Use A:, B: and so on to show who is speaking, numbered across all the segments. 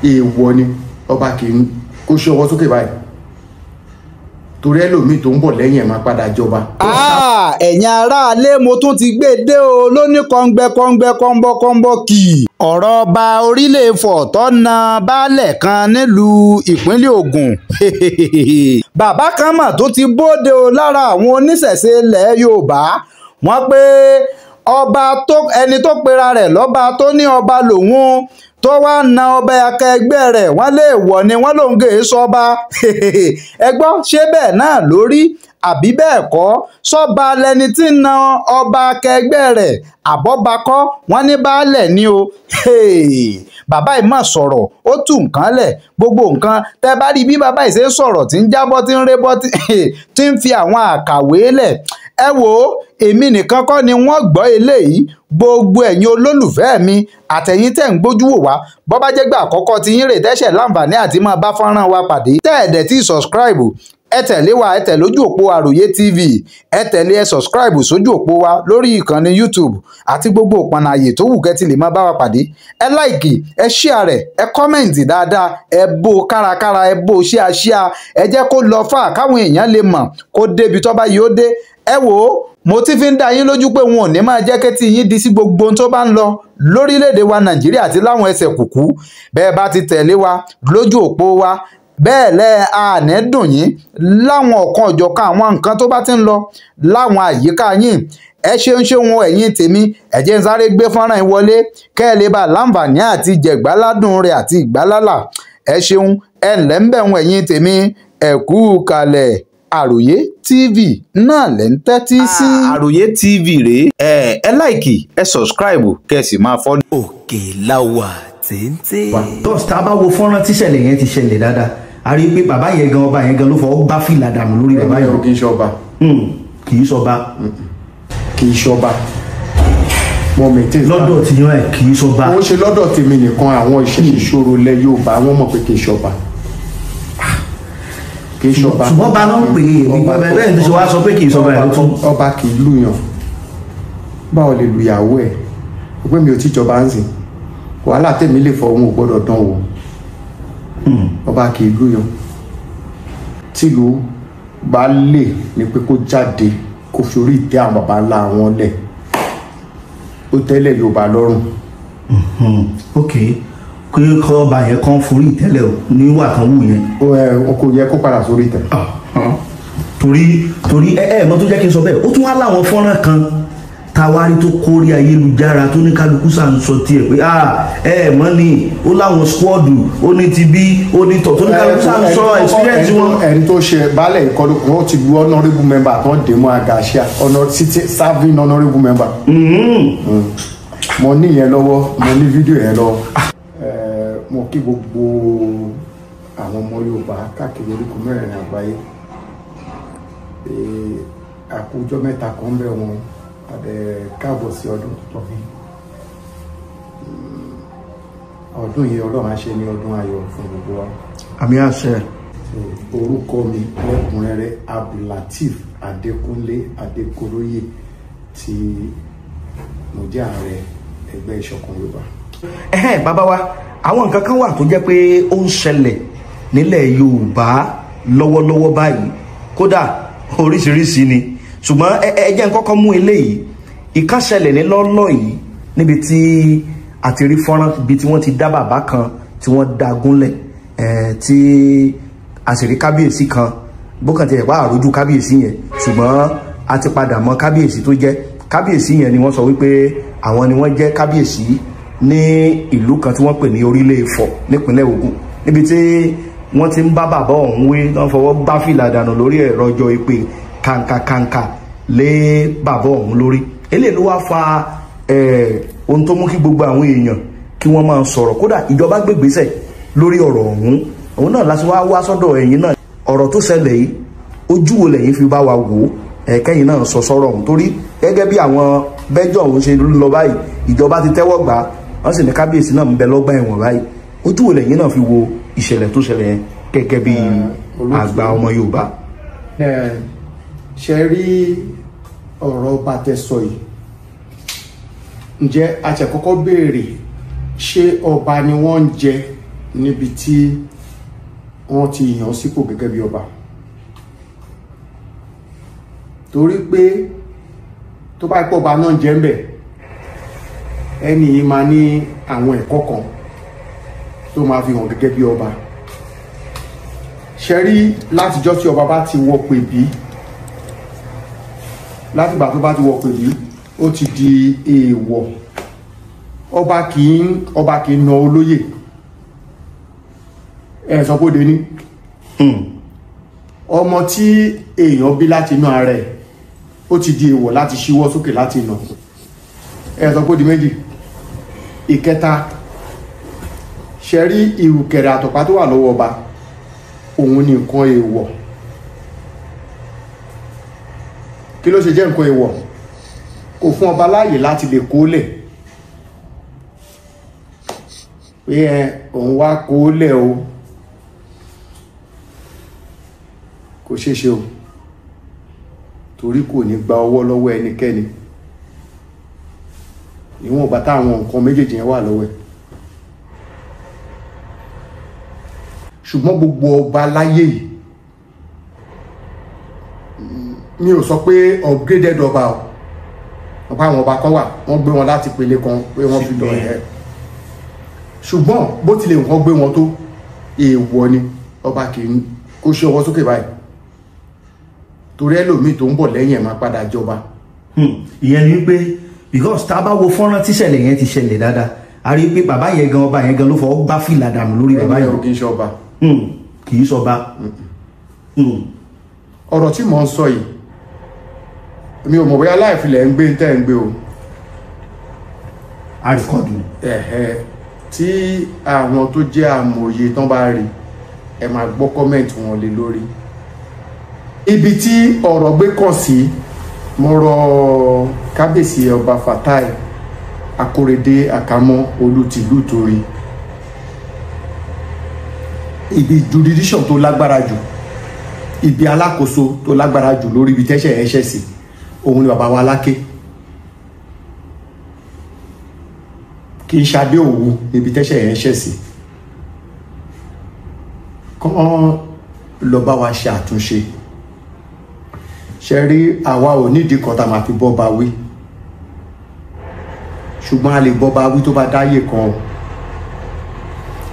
A: Èèwọ̀ ni ọba kì í kó ṣe ọwọ́ sókè báyìí, torí ẹlòmíì tó ń bọ̀ lẹ́yìn ẹ̀ máa padà jọba.
B: Ẹ̀yin aráalé, mo tún ti gbé e dé o lóní kọ́ngbẹ́kọ́ngbẹ́ kọ́ńbọ́kọ́ńbọ́ kì í. Ọ̀rọ̀ ọba orílẹ̀ Ifọ̀ tó na baálẹ̀ kan nílùú ìpínlẹ̀ Ògùn. Bàbá kan mà tó ti bóde o lára àwọn oníṣẹ̀ṣe ilẹ̀ Yorùbá. Wọ́n pé ọba tó ẹni tó pera rẹ̀ lọ́ba tó ní ọba lòun tó wá na ọba akẹgbẹ́ rẹ̀, wọ́n lè wọ̀ ni wọ́n lòun kì í sọba. Ẹ gbọ́, ṣé bẹ́ẹ̀ náà lórí àbí bẹ́ẹ̀ kọ́? Sọ́ba lẹni tí ń na ọba akẹgbẹ́ rẹ̀, àbọ̀bakọ́? Wọ́n ní baálẹ̀ ni o. Bàbá yìí mà sọ̀rọ̀, ó tú nǹkan lẹ̀, gbogbo nǹkan tẹ́ bá rí bí bàbá yìí ṣe ń sọ̀rọ̀, tí ń jábọ́, tí ń rébọ́, tí ń fi àwọn àkàwé lẹ̀. Ẹ wò ó, èmi nìkan kọ́ ni wọ́n gbọ́ eléyìí. Gbogbo ẹ̀yin olólùfẹ́ mi àtẹ̀yin tẹ̀ ń gbójú wò wá, bọ́ bá jẹ́ gbà àkọ́kọ́ tí yín rè tẹ́sẹ̀ láǹfààní àti máa bá fọ́nrán wa pàdé, tẹ́ ẹ̀dẹ̀ tí subscribe, ẹ tẹ̀lé wa, ẹ tẹ̀lé ojú òpó Àròyé TV, ẹ tẹ̀lé, ẹ subscribe sójú òpó wa lórí ìkànnì YouTube àti gbogbo òpànà àyè tó wù kẹ́ ti lè máa bá wa pàdé. Ẹ like, ẹ share rẹ̀, ẹ comment dáadáa, ẹ bó kárakára, ẹ bó ṣíaṣíà, ẹ jẹ́ kó lọ fà káwọn èèyàn lè mọ̀ kó débi tó bá yóò dé. Ẹ wò ó, mo ti fi ń dá yín lójú pé wọn ò ní máa jẹ́ kẹ́tí yín di sí gbogbo ohun tó bá ń lọ lórílẹ̀‐èdè wa Nàìjíríà àti láwọn ẹsẹ̀ kùkú. Bẹ́ẹ̀ bá ti tẹ̀lé wa lójú òpó wa, bẹ́ẹ̀ lẹ́ àní dùn yín láwọn ọ̀kan ọ̀jọ̀kan àwọn nǹkan tó bá ti ń lọ láwọn àyíká yín. Ẹ ṣeun ṣeun ẹ̀yin tèmi. Ẹ jẹ́ ń sáré gbé fọ́nrán yìí wọlé kẹ́ ẹ lè bá láǹfààní àti jẹ̀gbáládùn rẹ̀ àti ìgbálálà. Ẹ ṣeun, ẹ ǹlẹ́ ń bẹ̀rùn ẹ̀yin tèmi, ẹ kú kalẹ̀. Àròyé TV náà lẹ́ ń tẹ́tí sí.
C: Àròyé TV rèé, ẹ like, ẹ subscribe, kẹ́ ẹ sì máa follow.
D: Òkè láwà téńté.
E: Tọ́sí tá a bá wo fọ́nrán tíṣẹ̀lẹ̀ yẹn ti ṣẹlẹ̀ dáadáa, a rí i pé bàbá yẹn gan, ọba yẹn gan ló fọwọ́ gbá fìlà dànù lórí bàbá
A: Ẹni
E: yẹn.
A: Kì í ṣọba.
E: Kì í ṣọba.
A: Kì í ṣọba. Mo maintain.
E: Lọ́dọ̀ tí yan ẹ̀, kì í ṣọba.
A: Ó ṣe lọ́dọ̀ tèmi nìkan, àwọn ìṣẹ̀ṣe ìṣòro lẹ Yorùbá, wọ́n mọ̀ pé kì í ṣọba, kì í ṣọba.
E: Ṣùgbọ́n bá ló ń pè é bẹ́ẹ̀ ní ṣe wá sọ pé kì í ṣọba ẹ̀ ló tún.
A: Ọba kì í lùyàn. Báwo lè lùyàwó ẹ̀? Pé mi ò tí jọba ń sìn, wàhálà tèmi lè fọ, òun ò gbọ́dọ̀ dán wò. Ọba kì í lùyàn. Tìlú bá lè ní pé kó jáde, kó fi orí ìtẹ́ àwọn baba ńlá wọn lẹ̀, ó tẹ́lẹ̀ Yorùbá lọ́rùn.
E: Ok, kí kọ́ ọba yẹn kàn forí ìtẹ́lẹ̀ o níwà kan wù yẹn.
A: Ó ẹ kò yẹ kó padà sórí ìtẹ́.
E: Torí ẹ mọ tó jẹ́ kí n sọ bẹ́ẹ̀, ó tún wá láwọn fọ́nrán kan tawari tó kórí ayélujára tó ní kálukú sà ń sọ tiẹ̀ pé ẹ mọ́ ni ó láwọn squad, ó ní ti bí, ó ní tọ̀, tó ní kálukú sà ń sọ experience wọn.
A: Ẹni tó ṣe baálẹ̀ ìkọlù, wọn ti lu honourable member tó ń dè mọ́ àgàṣà honor city serving honourable member. Mo ní yẹn lọ́wọ́, mo ní fídíò yẹn lọ́wọ́. Mo kí gbogbo àwọn ọmọ Yorùbá káàkiri orígun mẹ́rin àgbáyé. Àkójọ mẹ́ta kan bẹ̀ wọn àdẹ, káàbọ̀ sí ọdún tuntun. Ọdún yìí, Ọlọ́run á ṣe ní ọdún ayọ̀ fún gbogbo wa.
E: Àmín àṣẹ.
A: So, orúkọ mi lẹ́kùnrẹ́rẹ́, Abdulateef Adékúnlé Adégoróyè, tí mo jẹ́ ààrẹ ẹgbẹ́ Ìṣọ̀kan Yorùbá.
E: Ẹhẹ́n, bàbá wa, àwọn nǹkan kan wà tó jẹ́ pé ó ń ṣẹlẹ̀ nílẹ̀ Yorùbá lọ́wọ́lọ́wọ́ báyìí, kódà oríṣiríṣi ni, ṣùgbọ́n ẹ jẹ́ n kọ́kọ́ mú eléyìí. Ìkan ṣẹlẹ̀ ní lọ́lọ́ yìí níbi tí a ti rí fọ́nrán ibi tí wọ́n ti dá bàbá kan tí wọ́n dá gúnlẹ̀ ẹ̀, tí a sì rí kábíyèsí kan bókàn ti ẹ̀ wá àrójú kábíyèsí yẹn, ṣùgbọ́n a ti padà mọ kábíyèsí tó jẹ́ kábíyèsí yẹn ni wọ́n sọ wípé àwọn ni wọ́n jẹ́ kábíyèsí ní ìlú kan tí wọ́n pè ní Orílẹ̀ Ifọ̀ nípínlẹ̀ Ògùn, níbi tí wọ́n ti ń bá bàbá ọ̀hún wí, wọ́n fọwọ́ gbá fìlà dànù lórí ẹ̀rọ ọjọ́ ìpè kàǹkàkàǹkà lé bàbá ọ̀hún lórí. Eléyìí ló wá fa ohun tó mú kí gbogbo àwọn èèyàn kí wọ́n máa sọ̀rọ̀, kódà ìjọba gbégbésẹ̀ lórí ọ̀rọ̀ ọ̀hún. Òun náà láti wá wá sọ́dọ̀ ẹ̀yin náà. Ọ̀rọ̀ tó ṣẹlẹ̀ yìí, ojú wo lẹ̀yin fi bá wa wò ó? Ẹ̀kẹ́yìn náà sọ sọ́rọ̀ ọ̀hún, torí gẹ́gẹ́ bí àwọn bẹ́jọ́ ọ̀hún ṣe lọ báyìí, ìjọba ti tẹ́wọ́ gbà á, wọ́n sì ní kábíyèsí náà ń bẹ lọ́gbà ẹ̀wọ̀n báyìí. Ojú wo lẹ̀yin náà fi wo ìṣẹ̀lẹ̀ tó ṣẹlẹ̀ yẹn gẹ́gẹ́ bí
A: Olóòtú.
E: àgbà ọmọ Yorùbá?
A: Ẹ ṣe rí ọ̀rọ̀ ọba tẹ́ sọ yìí, ǹjẹ́ a ṣe kọ́kọ́ béèrè, ṣé ọba ni wọ́n ń jẹ Níbi tí wọ́n ti yàn sípò gẹ́gẹ́ bí ọba, torí pé tó bá pọ̀ ọba náà jẹ́ ń bẹ̀, ẹni yìí máa ní àwọn ẹ̀kọ́ kan tó máa fi hàn gẹ́gẹ́ bí ọba. Ṣe rí, látijọ́ tí ọba bá ti wọ pèbí, látìgbà tó bá ti wọ pèbí, ó ti di èèwọ̀. Ọba kì í na olóyè. Ẹ sọ pé ó de ní ọmọ tí èèyàn bí láti inú ara ẹ̀, ó ti di èèwọ̀ láti ṣíwọ́ sókè láti nà. Ẹ sọ pé ó di méjì. Ìkẹta, ṣe rí ìrùkẹ̀rẹ̀ àtọ̀pá tó wà lọ́wọ́ ọba, òun ni nǹkan èèwọ̀. Kí ló ṣe jẹ́ nǹkan èèwọ̀? Kò fún ọba láàyè láti lè kólẹ̀ pé ẹ òun wá kólẹ̀ o. Kò ṣeé ṣe o, torí kò ní gba ọwọ́ lọ́wọ́ ẹnikẹ́ni ìwọ̀n bàtà àwọn nǹkan méjèèjì yẹn wà lọ́wọ́ ẹ̀. Ṣùgbọ́n gbogbo ọba láyé yìí, mi ò sọ pé upgraded ọba o. Ọba, àwọn ọba kan wà, wọ́n gbé wọn láti pele kan pé wọ́n fi lọ ẹ̀. Ṣùgbọ́n bó tilẹ̀ nǹkan gbé wọn tó, èèwọ̀ ni ọba kì í kó ṣe ọwọ́ sókè báyìí, torí ẹlòmíì tó ń bọ̀ lẹ́yìn ẹ̀ máa padà jọba.
E: Ìyẹn ni wípé, because tá a bá wo fọ́nrán tíṣẹ̀lẹ̀ yẹn ti ṣẹlẹ̀ dáadáa, a rí i pé bàbá yẹn gan, ọba yẹn gan ló fọwọ́ gbá fìlà dànù lórí bàbá
A: ẹni
E: yẹn.
A: ò kì í ṣe ọba.
E: Kì í ṣọba.
A: Ọ̀rọ̀ tí mò ń sọ yìí, mi ò mọ̀ bóyá láìfilẹ̀ ń gbé tẹ́ ń gbé o.
E: A record.
A: Ẹ̀hẹ́, tí àwọn tó jẹ́ amòye tán bá rí, ẹ máa gbọ́ comment wọn lé lórí ibi tí ọ̀rọ̀ gbé kàn sí. Mo rọ kábíyèsí ọba Fatai Akórèdé Àkàmọ́ Olùtìlú Torí, ibi jurisdiction tó lágbára jù, ibi alákòóso tó lágbára jù lórí ibi tẹ́sẹ̀ ẹ̀ṣẹ̀ sí, òun ni bàbá wa Aláké. Kì í ṣadé òwu níbi tẹ́sẹ̀ ẹ̀ṣẹ̀ sí. Kán lọ bá wa ṣe àtúnṣe. Ṣe rí, àwa ò nídìí kan tá a máa fi bọ́ ba wí, ṣùgbọ́n a lè bọ́ ba wí tó bá dáyè kan o.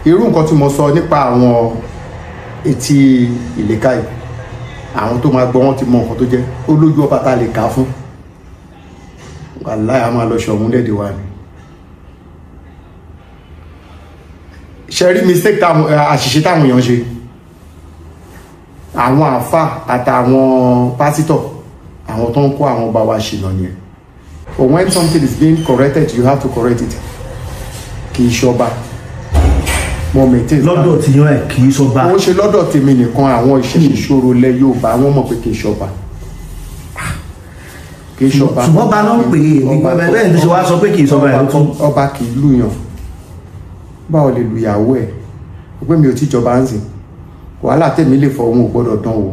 A: Irú nǹkan tí mo sọ nípa àwọn etí ìléka yìí, àwọn tó máa gbọ́, wọn ti mọ nǹkan tó jẹ́. Ó lójú ọba tá a lè kà á fún. Wàláhì, a máa lọ ṣọ̀hún lẹ́dẹ̀ wa ni. Ṣe rí mistake táwọn, àṣìṣe táwọn èèyàn ṣe, àwọn àáfà àtàwọn pásítọ̀, àwọn tó ń kó àwọn ọba wa ṣìnà nìyẹn. But when something is being corrected, you have to correct it. Kì í ṣọba. Mo maintain.
E: Lọ́dọ̀ tí yan ẹ̀, kì í ṣọba.
A: Ó ṣe lọ́dọ̀ tèmi nìkan. Àwọn ìṣẹ̀ṣe ṣòro lẹ Yorùbá, wọ́n mọ̀ pé kì í ṣọba, kì í ṣọba.
E: Ṣùgbọ́n ba ló ń pè é. Bẹ́ẹ̀ ni ṣe wá sọ pé kì í ṣọba ẹ̀ ló tún.
A: Ọba kì í lùyàn. Báwo lè lu ìyàwó ẹ̀? Pé mi ò tí jọba ń sìn, wàhálà tèmi lè fọ, òun ò gbọ́dọ̀ dán wò.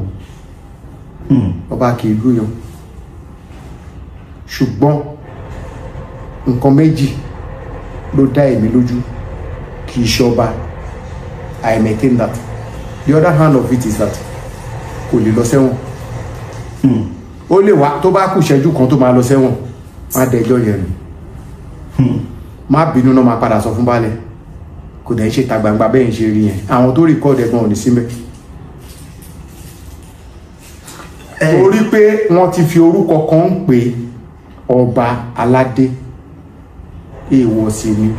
A: Ọba kì í lùyàn. Ṣùgbọ́n nǹkan méjì ló dá èmi lójú: kì í ṣọba, I maintain that. The other hand of it is that kò lè lọ sẹ́wọ̀n. Ó lè wá tó bá kù ṣẹ́jú kan tó máa lọ sẹ́wọ̀n, má dẹjọ́ yẹn nù, má bínú náà, máa padà sọ fún baálẹ̀. Kò dẹ̀ ń ṣe ta gbangba bẹ́ẹ̀ ń ṣe rí yẹn. Àwọn tó record ẹ̀gbọ́n ò ní síbẹ̀, torí pé wọ́n ti fi orúkọ kan ń pè ọba aládé. Èèwọ̀ sí ni.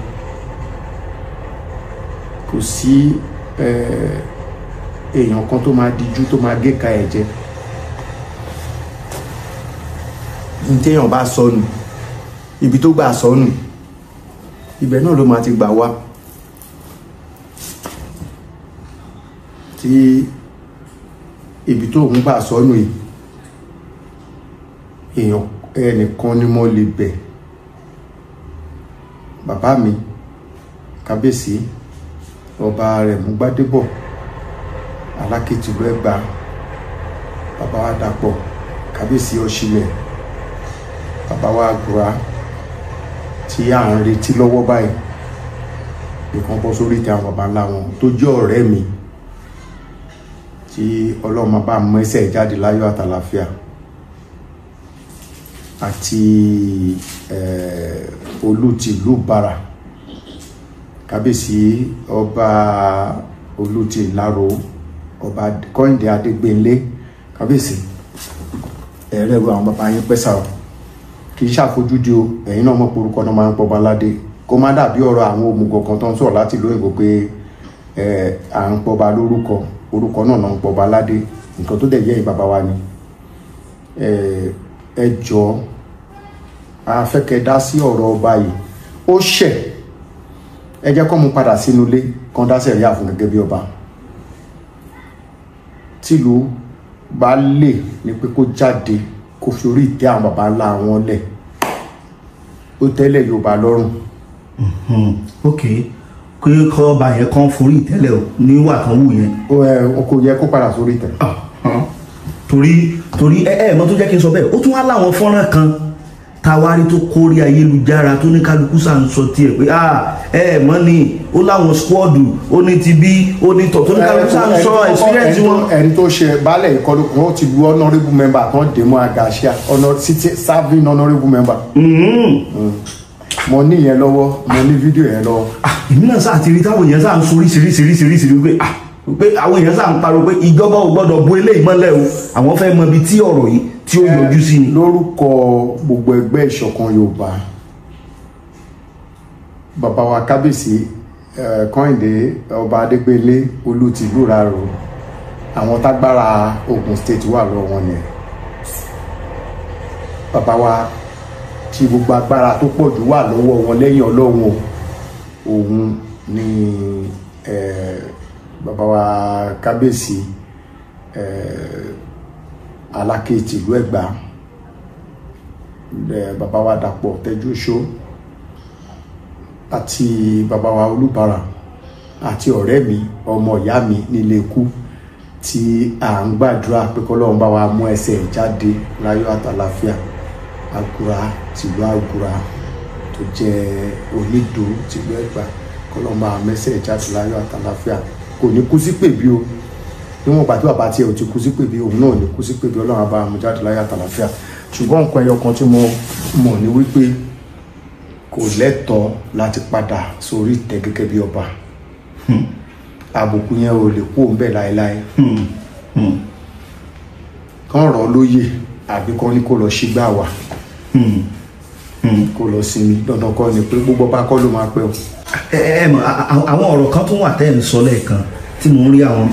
A: Kò sí èèyàn kan tó máa dijú tó máa gé ka ẹ̀ jẹ. Ní téèyàn bá sọnù, ibi tó gbà sọnù, ibẹ̀ náà ló máa ti gbà wá. Tí ibi tó ń gbà sọnù yìí, èèyàn ẹnìkan ni mo lè bẹ̀, bàbá mi kábíyèsí ọba rẹ̀ mú Gbádébọ̀ Alákìtìlú Ẹ̀gbá, bàbá wa Dàpọ̀, kábíyèsí Ọ̀ṣìlẹ̀, bàbá wa Àgùrá tí à ń retí lọ́wọ́ báyìí. Nìkan bọ́ sórí ìtẹ́ àwọn baba ńlá wọn tó jẹ́ ọ̀rẹ́ mi tí Ọlọ́run máa bá mú ẹsẹ̀ jáde láyọ̀ àtàlàfíà, àti Olú tìlú Ìbàrà, kábíyèsí ọba Olú ti Ìlaró, ọba Kọ́hìndé Adégbénlé. Kábíyèsí, ẹ̀rẹ́ ru àwọn bàbá yín pẹ́sà o, kì í ṣàfojúdi o. Ẹ̀yin náà mọ̀ pé orúkọ náà máa ń pọba aládé, kó má dàbí ọ̀rọ̀ àwọn òmùgọ̀ kan tó ń sọ̀rọ̀ láti ìlú òyìnbó pé à ń pọba lórúkọ, orúkọ náà náà ń pọba aládé. Nǹkan tó dẹ̀ yẹ ẹ̀yin bàbá wa ni. Ẹ jọ̀ọ́, a fẹ́ kẹ́ dá sí ọ̀rọ̀ ọba yìí. Ó ṣẹ̀, ẹ jẹ́ kó mú padà sínú ilé, kán dá sẹ̀ríà fún gẹ́gẹ́ bí ọba. Tìlú bá lè ní pé kó jáde, kó fi orí ìtẹ́ àwọn baba ńlá wọn lẹ̀, ó tẹ́lẹ̀ Yorùbá lọ́rùn.
E: Ok, kí kọ́ ọba yẹn kàn forí ìtẹ́lẹ̀ o níwà kan wù yẹn.
A: Ó ẹ kò yẹ kó padà sórí ìtẹ́.
E: Torí ẹ mọ tó jẹ́ kí n sọ bẹ́ẹ̀, ó tún wá láwọn fọ́nrán kan tawari tó kórí ayélujára tó ní kálukú sà ń sọ tiẹ̀ pé ẹ mọ́ ni ó láwọn squad, ó ní ti bí, ó ní tọ̀, tó ní kálukú sà ń sọ experience wọn.
A: Ẹni tó ṣe baálẹ̀ ìkọlù kan, ó ti lu honourable member kan dè mọ́ àgàṣà honor city serving honourable member. Mo ní yẹn lọ́wọ́, mo ní fídíò yẹn lọ́wọ́.
E: Èmi náà sáà ti rí táwọn èèyàn sáà ń sọ oríṣiríṣiríṣiríṣi pé pé àwọn èèyàn sáà ń pariwo pé ìjọba ò gbọ́dọ̀ bo eléyìí mọ́lẹ̀ o, àwọn fẹ́ mọ ibi tí ọ̀rọ̀ yìí tí ó yọjú sí ni.
A: Lórúkọ gbogbo ẹgbẹ́ ìṣọ̀kan Yorùbá, bàbá wa kábíyèsí Kọ́hìndé ọba Adégbélé Olú tìlú Ìlaró, àwọn tágbára Ogun State wà lọ́wọ́ wọn nìyẹn. Bàbá wa tí gbogbo agbára tó pọ̀ jù wà lọ́wọ́ wọn lẹ́yìn Ọlọ́run o, òun ni bàbá wa kábíyèsí Aláké tìlú Ẹ̀gbá, bàbá wa Dàpọ̀ Tẹ́júṣó, àti bàbá wa Olúbàrà, àti ọ̀rẹ́ mi, ọmọ ìyá mi nílé ikú tí à ń gbàdúrà pé k'Ọlọ́run bá wa mú ẹsẹ̀ jáde láyọ̀ àtàlàfíà, Àgùrà tìlú Àgùrà tó jẹ́ Onídó tìlú Ẹ̀gbá, k'Ọlọ́run bá wa mẹ́sẹ̀ jáde láyọ̀ àtàlàfíà. Kò ní kú sí pèbí o, níwọ̀n ìgbà tí bàbá tiẹ̀ ò ti kú sí pèbí, òun náà ò ní kú sí pèbí. Ọlọ́run á bá wa mú jáde láyọ̀ àtàlàfíà. Ṣùgbọ́n nǹkan ẹyọ kan tí mo mọ̀ ní wípé kò lẹ́tọ̀ọ́ láti padà sórí ìtẹ́ gẹ́gẹ́ bí ọba. Àbùkù yẹn ò lè kú òun bẹ́ẹ̀ láéláé. Kán rọ̀ ọ́ lóyè àbí kán ní kó lọ sígbà wà, kó lọ sinmi. Dandan kọ́ ni pé gbogbo ọba kọ́ ló máa pẹ́ o.
E: Ẹ mọ̀, àwọn ọ̀rọ̀ kan tún wà tẹ́ ẹ̀ ń sọ lẹ́ẹ̀kan tí mo ń rí àwọn,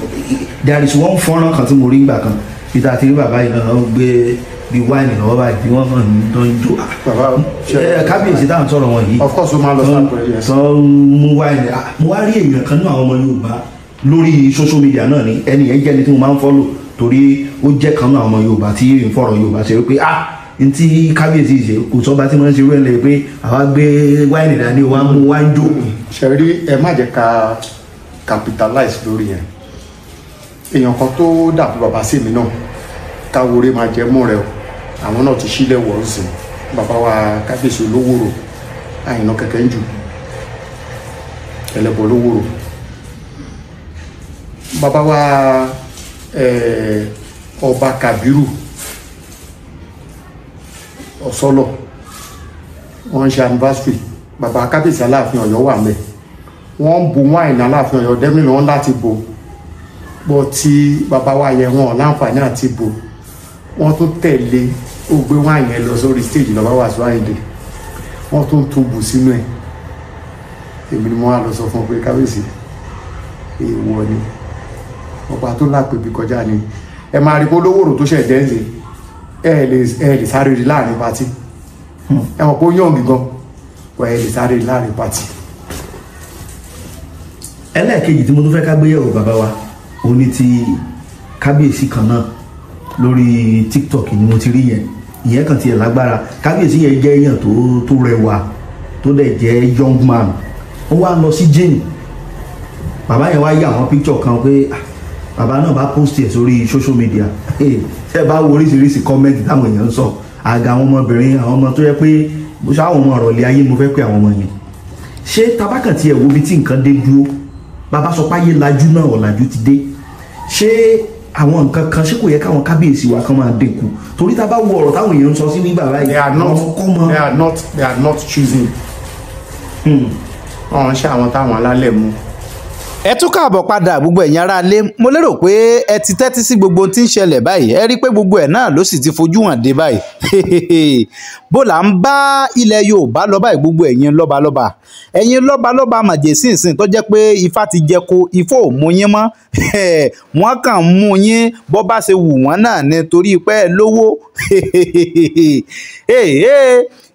E: there is one fọ́nrán kan tí mo rí gbà kan bí ta ti rí bàbá yìí náà gbé bí wáìnì lọ́wọ́ báyìí tí wọ́n kàn ń dán jó.
A: Bàbá
E: Kábíyèsí táwọn sọ̀rọ̀ wọn yìí
A: Of course, ó máa lọ sápẹ́, yes.
E: tó ń mú wáìnì. Mo wá rí èèyàn kan náà, àwọn ọmọ Yorùbá lórí social media náà ni ẹni yẹn jẹ́ ẹni tí mo máa ń follow, torí ó jẹ́ kan náà àwọn ọmọ Yorùbá tí ń fọ̀rọ̀ Yorùbá ṣe wípé n tí kábíyèsí ṣe kò sọ́ba tí wọ́n ń ṣe wẹ́lẹ̀ pé àwa gbé wáìnì dání, wa mú wá ń jó.
A: Ṣe rí, ẹ má jẹ́ ká capitalize lórí yẹn. Èèyàn kan tó dàbí bàbá sí mi náà, káwóré máa jẹ mọ́ rẹ o, àwọn náà ti sílẹ̀ wọ̀ ọ́ sìn. Bàbá wa kábíyèsí Olówòrò Àyìnà kẹ̀kẹ́ ń jù ẹlẹ́bọ̀ Olówòrò, bàbá wa ọba Kàbírù Ọ̀sọ́lọ̀, wọ́n ń ṣe anniversary. Bàbá kábíyèsí Aláàfin Ọ̀yọ́ wà mẹ́, wọ́n ń bu wáìnì Aláàfin Ọ̀yọ́ dẹ́mìnì wọn láti bo bọ́ tí bàbá wa yẹ wọn láǹfààní àti bo, wọ́n tún tẹ̀lé, ó gbé wáìnì yẹn lọ sórí stage lọ́ba wà sí wáìnì dé, wọ́n tún tún bù sínú ẹ̀. Èmi ni mo wá lọ sọ fún ọ pé kábíyèsí, èèwọ̀ ni, ọba tó lápèbí kọjá ni. Ẹ máa rí pé Olówòrò tó ṣẹ̀ dẹ́nsì, ẹ lè sáré rí láàrin party. Ẹ mọ̀ pé ó yàn gígan, ẹ lè sáré rí láàrin party.
E: Ẹlẹ́ẹ̀kejì tí mo tún fẹ́ ká gbé yẹ̀wò, bàbá wa, ó ní ti kábíyèsí kan náà lórí TikTok ni mo ti rí yẹn. Ìyẹn kan tiẹ̀ lágbára. Kábíyèsí yẹn jẹ́ èèyàn tó rẹwà, tó dẹ̀ jẹ́ young man. Ó wá lọ sí gym. Bàbá yẹn wá yà àwọn picture kan pé bàbá náà bá post ẹ̀ sórí social media. Ṣe bá wo oríṣiríṣi comment táwọn èèyàn ń sọ, àga àwọn ọmọbìnrin, àwọn ọmọ tó yẹ pé ṣáwọn ọmọ ọ̀rọ̀lẹ́ ayé, mo fẹ́ pé àwọn ọmọ yẹn Ṣé tabakàn tiẹ̀ wo ibi tí nǹkan dé dúró, bàbá sọ pé ayé lajú náà, ọ̀làjú ti dé, ṣé àwọn nǹkan kan ṣé kò yẹ káwọn kábíyèsí wa kan máa dínkù? Torí tá a bá wo ọ̀rọ̀ táwọn èèyàn ń sọ sí nígbà báyìí,
A: They are not
E: àwọn kọ́ mọ.
A: They are not choosing. Wọn ṣe àwọn táwọn alálẹ̀ mú.
B: Ẹ tún káàbọ̀ padà, gbogbo ẹ̀yin ará ilé. Mo lérò pé ẹ ti tẹ́tí sí gbogbo ohun tí ń ṣẹlẹ̀ báyìí. Ẹ rí i pé gbogbo ẹ̀ náà ló sì ti fojú hàn dé báyìí. Bó là ń bá ilẹ̀ Yorùbá lọ báyìí, gbogbo ẹ̀yin lọ́balọ́ba, ẹ̀yin lọ́balọ́ba màjèsínsìn tó jẹ́ pé Ifá ti jẹ ko, Ifá ò mú yín mọ́, wọ́n kàn ń mú yín bó bá ṣe wù wọ́n náà ni torí pé ẹ lówó.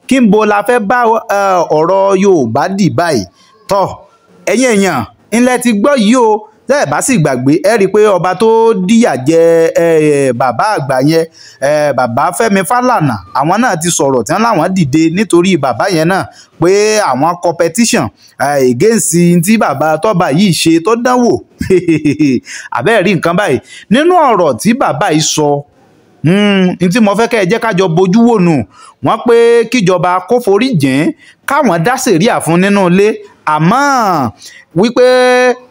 B: Kí n bo la fẹ́ bá ọ̀rọ̀ Yorùbá dì báyìí? Tọ́ ẹ̀yin èèyàn ńlẹ̀ ti gbọ́ yìí o. Tẹ́ ẹ̀ bá sì gbàgbé, ẹ rí i pé ọba tó díyà jẹ bàbá àgbà yẹn, bàbá Fẹ́mi Fálànà, àwọn náà ti sọ̀rọ̀ tí wọ́n láwọn dìde nítorí bàbá yẹn náà pé àwọn competition against tí bàbá tọ́ba yìí ṣe tó dánwò. Àbẹ́ẹ̀ rí nǹkan báyìí nínú ọ̀rọ̀ tí bàbá yìí sọ n tí mo fẹ́ kẹ́ ẹ jẹ́ ká jọ bójú wò nù. Wọ́n pé kíjọba kó forí jìn káwọn dá sẹ̀ríà fún nínú ilé, àmọ́ wípé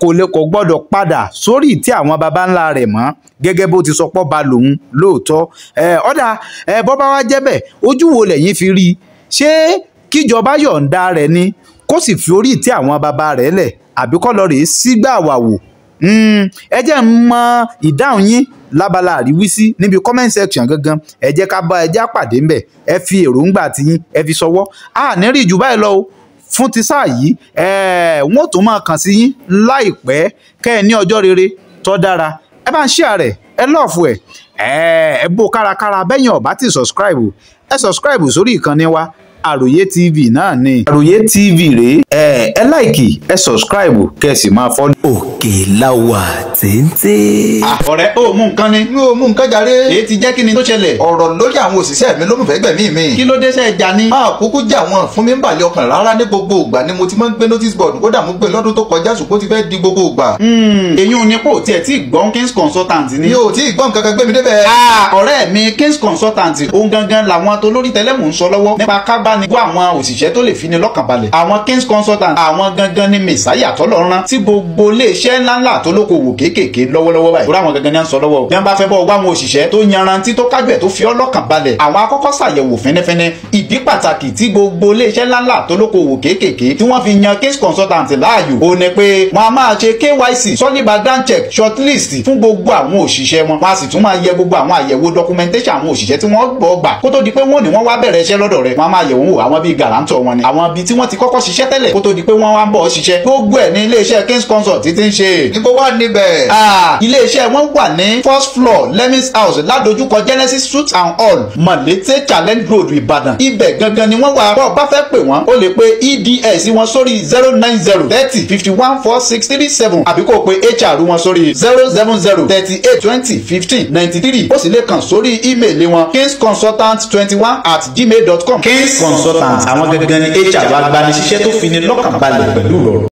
B: kò lè kò gbọ́dọ̀ padà sórí ìtẹ́ àwọn baba ńlá rẹ̀ mọ́, gẹ́gẹ́ bó ti sọ pọ́ ba lòun lóòótọ́. Ọ̀dà bọ́ bá wá jẹ́ bẹ́ẹ̀, ojú wo lẹ̀yin fi rí i? Ṣé kíjọba yọ̀ǹda rẹ̀ ni kó sì fi orí ìtẹ́ àwọn baba rẹ̀ lẹ̀, àbí kó lọ rèé sígbà wà wò? Ẹ jẹ́ n mọ ìdáhùn yín lábala àríwísí níbi comment section gangan. Ẹ jẹ́ ká bá ẹ jẹ́ àpàdé ńbẹ̀. Ẹ fi èròǹgbà tiyín ẹ fi ṣọwọ́. A ní rí jù báyìí lọ o fún ti sáà yìí. Wọ́n tún máa kàn sí yín láìpẹ́. Kẹ́ ẹ ní ọjọ́ rere tó dára. Ẹ bá ń share rẹ̀, ẹ love ẹ̀, ẹ bó kárakára. Bẹ́yìn ọ̀bá ti subscribe, ẹ subscribe sórí ìkànnì wa, Àròyé TV náà ni.
C: Àròyé TV rèé. Ẹ like, ẹ subscribe, kẹ́ ẹ sì máa follow.
D: Òkè la wà téńté.
C: Ọ̀rẹ́, ó mú nǹkan ni.
F: Mi ò mú nǹkan jàre.
C: Èyí ti jẹ́ kí ni tó ṣẹlẹ̀?
F: Ọ̀rọ̀ lórí àwọn òṣìṣẹ́ mi ló mú fẹ́ gbẹ̀mí mi.
C: Kí ló dé sẹ́ ẹja ni?
F: Máa kúkú jà wọ́n fún mi ń bàlẹ̀ ọkàn rárá. Ní gbogbo ìgbà ni mo ti máa ń gbé notice board. Kódà mo gbé lọ́dún tó kọjá, ṣùgbọ́n ti fẹ́ di gbogbo ìgbà.
C: Èyí ò ní pò tiẹ̀ tí gbọ́n Kings Consultant ni.
F: Mi ò tí ì gbọ́ nǹkan kan, gbé mi débẹ̀.
C: Ọ̀rẹ́ mi, Kings Consultant òun gangan làwọn tó lórí tẹlẹ́mù ń sọ lọ́wọ́ nípa kábàánì gbọ́ àwọn òṣìṣẹ́ tó lè fini lọ́kàn balẹ̀. Àwọn Kings Consultant, àwọn gangan ni mẹ̀sáyà tọ́lọ̀ rán tí gbogbo iléeṣẹ́ ńláńlá tó lókoòwò kéékèèké lọ́wọ́lọ́wọ́ báyìí. Torí àwọn gangan ni à ń sọ lọ́wọ́. Bí wọ́n bá fẹ́ bọ́ wá àwọn òṣìṣẹ́ tó yanrantí, tó kájú ẹ̀, tó fi ọ́ lọ́kàn balẹ̀, àwọn akọ́kọ́ ṣàyẹ̀wò fẹ́nẹ́fẹ́nẹ́. Ìdí pàtàkì tí gbogbo iléeṣẹ́ ńláńlá tó lókoòwò kéékèèké tí wọ́n fi yan Kings Consultant láàyò ó ní pé wọ́n á máa ṣe KYC, solid background check, shortlist fún gbogbo àwọn òṣìṣẹ́ wọn. Wọ́n á sì tún máa yẹ gbogbo àwọn àyẹ̀wò documentation àwọn òṣìṣẹ́ tí wọ́n gbọ́ gbà kó tó di pé wọ́n ní wọ́n wá bẹ̀rẹ̀ iṣẹ́ lọ́dọ̀ rẹ̀. Wọ́n á máa yẹ̀ wọ́n wò, àwọn bíi guarantor wọn ni, àwọn bíi tí wọ́n ti kọ́kọ́ ṣiṣẹ́ tẹ́lẹ̀ kó tó di pé wọ́n wá ń bọ̀ ṣiṣẹ́. Gbogbo ẹ̀ ní iléeṣẹ́ Kings Consult ti ń ṣe.
F: Níbo wà níbẹ̀?
C: Iléeṣẹ́ wọn wà ní first floor, Lemis House, ládojúkọ Genesis Suite and Hall, Malete Challenge Road, Ìbàdàn. Ibẹ̀ gangan ni wọ́n wà. Bọ́ọ̀ bá fẹ́ pè wọ́n, o lè pe EDS wọn sórí 09030514637, àbí kó o pe HR wọn sórí 07038201593. Ó sì lè kàn sórí email wọn, kingsconsultant21@gmail.com. Kings Consultant, àwọn gangan ni HR agbanisíṣẹ́ tó fi ni lọ́kàn balẹ̀ pẹ̀lú ìrọ̀rùn.